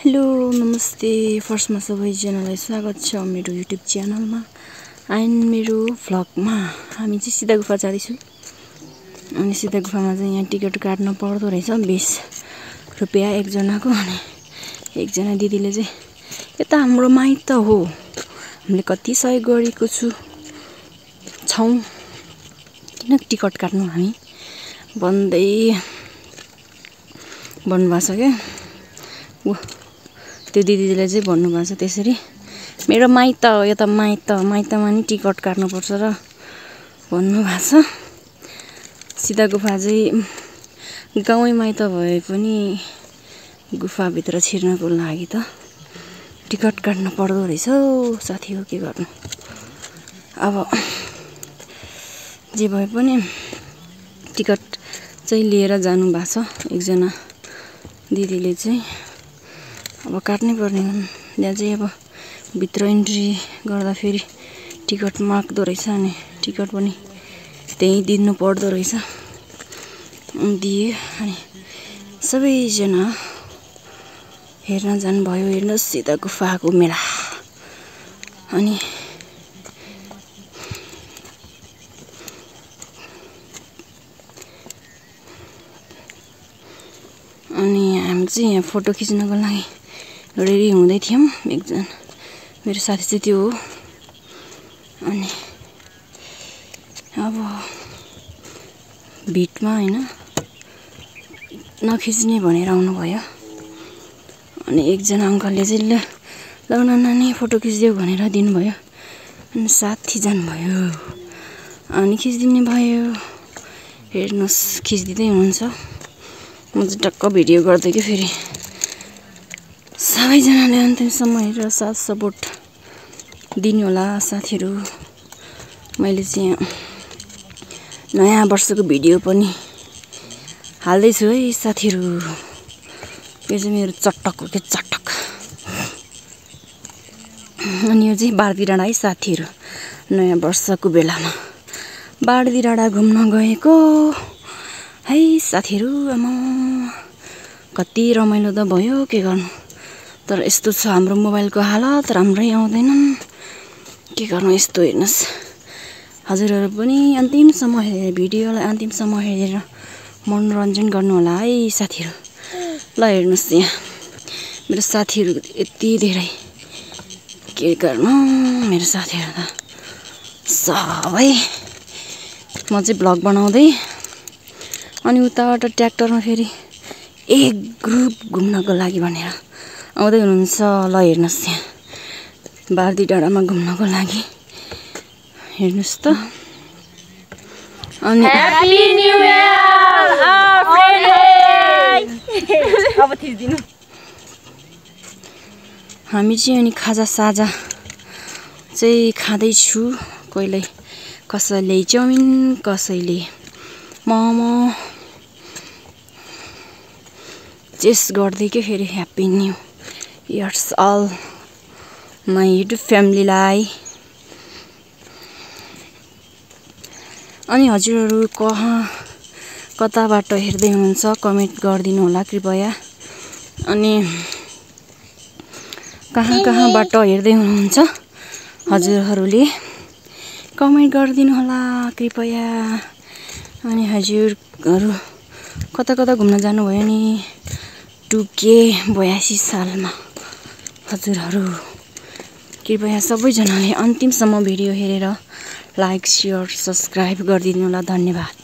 Hello नमस्ते फर्स्टमा सबैजनालाई स्वागत छ मेरो युट्युब च्यानलमा एन्ड मेरो भ्लगमा। हामी चाहिँ सीधा गुफा जाँदैछौँ अनि सीधा गुफामा चाहिँ यहाँ टिकट काट्न पर्दो रहेछ 20 रुपैयाँ एकजनाको। अनि एकजना दिदीले चाहिँ यता हाम्रो माइत हो हामीले कति सहयोग गरेको छौँ किन टिकट काट्नु हामी भन्दै भन्नुभएको छ क्या। त्यो दिदीले चाहिँ भन्नुभएको छ त्यसरी मेरो माइत हो यो त माइतमा नि टिकट काट्नुपर्छ र भन्नुभएको छ। सीधा गुफा चाहिँ गाउँै माइत भए पनि गुफाभित्र छिर्नको लागि त टिकट काट्नु पर्दो रहेछ साथी हो के गर्नु। अब जे भए पनि टिकट चाहिँ लिएर जानु भएको छ एकजना दिदीले चाहिँ। अब काट्नै पर्ने हुन् त्यहाँ चाहिँ अब भित्र इन्ट्री गर्दा फेरि टिकट माग्दो रहेछ अनि टिकट पनि त्यहीँ दिनु पर्दो रहेछ। दिए अनि सबैजना हेर्न जानुभयो। हेर्नुहोस् सीधा गुफाको मेला। अनि हामी चाहिँ यहाँ फोटो खिच्नको लागि रेडी हुँदै थियौँ। एकजना मेरो साथी चाहिँ त्यो हो। अनि अब भिडमा हैन नखिच्ने भनेर आउनुभयो। अनि एकजना अङ्कलले चाहिँ ल नानी फोटो खिचिदेऊ भनेर दिनुभयो। अनि साथी जानुभयो अनि खिचिदिने भयो। हेर्नुहोस् खिचिदिँदै हुनुहुन्छ। म चाहिँ टक्क भिडियो गर्दै कि फेरि सबैजनाले अन्तिमसम्म हेरेर साथ सपोर्ट दिनु होला साथीहरू। मैले चाहिँ नयाँ वर्षको भिडियो पनि हाल्दैछु है साथीहरू। यो चाहिँ मेरो चटक हो के चटक। अनि यो चाहिँ बारदी डाँडा है साथीहरू। नयाँ वर्षको बेलामा बारदी डाँडा घुम्न गएको है साथीहरू। आमा कति रमाइलो त भयो के गर्नु। तर यस्तो छ हाम्रो मोबाइलको हालत राम्रै आउँदैनन् के गर्नु यस्तो। हेर्नुहोस् हजुरहरू पनि अन्तिमसम्म भिडियोलाई अन्तिमसम्म हेरेर मनोरञ्जन गर्नु होला है साथीहरू। ल हेर्नुहोस् यहाँ मेरो साथीहरू यति धेरै के गर्नु। मेरो साथीहरू त सबै म चाहिँ भ्लग बनाउँदै अनि उताबाट ट्र्याक्टरमा फेरि एक ग्रुप घुम्नको लागि भनेर आउँदै हुनुहुन्छ। ल हेर्नुहोस् यहाँ बारदी डाँडामा घुम्नको लागि हेर्नुहोस् त। अनि ह्यापी न्यू इयर अब थिच्दिनु। हामी चाहिँ अनि खाजा साजा चाहिँ खाँदैछु। कोहीले कसैले चाउमिन कसैले मोमो चेस गर्दै के फेरि happy new years all my YouTube फ्यामिलीलाई। अनि हजुरहरू कताबाट हेर्दै हुनुहुन्छ कमेन्ट गरिदिनु होला कृपया। अनि कहाँबाट हेर्दै हुनुहुन्छ हजुरहरूले कमेन्ट गरिदिनु होला कृपया। अनि हजुरहरू कता कता घुम्न जानुभयो नि 82 सालमा हजुरहरू कृपया सबैजनाले अन्तिमसम्म भिडियो हेरेर लाइक सेयर सब्सक्राइब गरिदिनु होला। धन्यवाद।